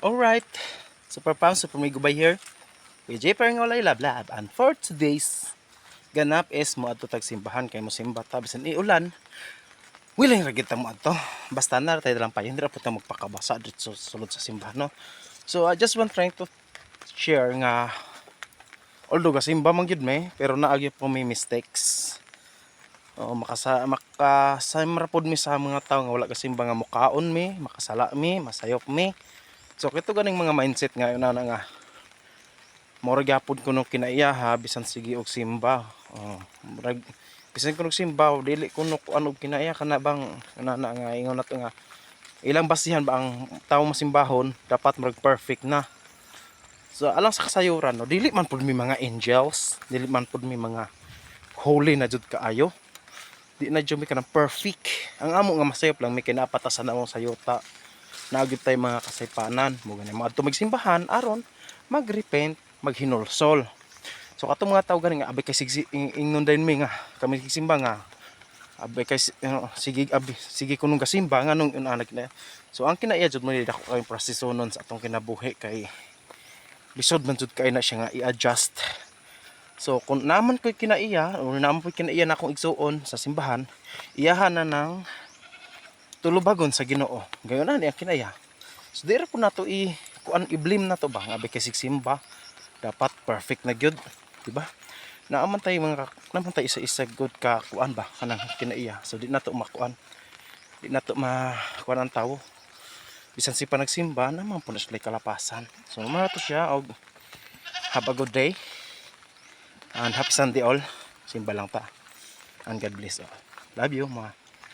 Alright, Super Pam, Super Migo by here. With J Peringolay Lab Lab. And for today's ganap is moadto tag simbahan kay mosimba ta bisan iulan. Willing ra gyud ta moadto. Basta na tayo lang payo, hindi ra pud ta magpakabasa dito sulod sa simbahan, no. So I just want trying to share nga although gasimba man gyud me, pero naa gyud po may mistakes. Oo, makasama ra pod mi sa mga tao nga wala gasimba nga mukaon mi, makasala mi, masayop mi. So kito ganing mga mindset nga yun na nga mura gyapon kuno kinaiya ha, bisan sige og simba. Oh, murag bisan kuno simba dili kuno kuan og kinaiya kana bang na na nga ingon nato nga ilang basihan ba ang tao masimbahon dapat murag perfect na. So alang sa kasayuran, no, dili man pud mi mga angels, dili man pud mi mga holy na jud kaayo. Di na jud mi kanang perfect. Ang amo nga masayop lang mi kay napatasan na mo sa yuta. Naa gyud tay mga kasaypanan mo gani moadto magsimbahan aron magrepent, maghinulsol. So katong mga tao gani nga abi kay sige ingnon din mi nga kami simba nga abi kay sige abi sige kunong gasimba nganong inanag na. So ang kinaiya jud mo ni dako kay proseso nun sa atong kinabuhi kay lisod man jud kay na siya nga i-adjust. So kung naman ko'y kinaiya o naman ko'y kinaiya na akong igsuon sa simbahan, iyahan na ng tulubagon sa Ginoo. Gayon na niya kinaiya. So di ra po nato i kuan, i-blame na to ba nga abi kay simba dapat perfect na gyud, di ba? Naaman tayo mga naman tayo isa-isa good ka kuan ba kanang kinaiya. So di nato makuan. Di nato makuan ang tawo. Bisan si pa nagsimba naman po na sila kalapasan. So mao to siya og have a good day. And happy Sunday all. Simba lang ta. And God bless all. Love you mga.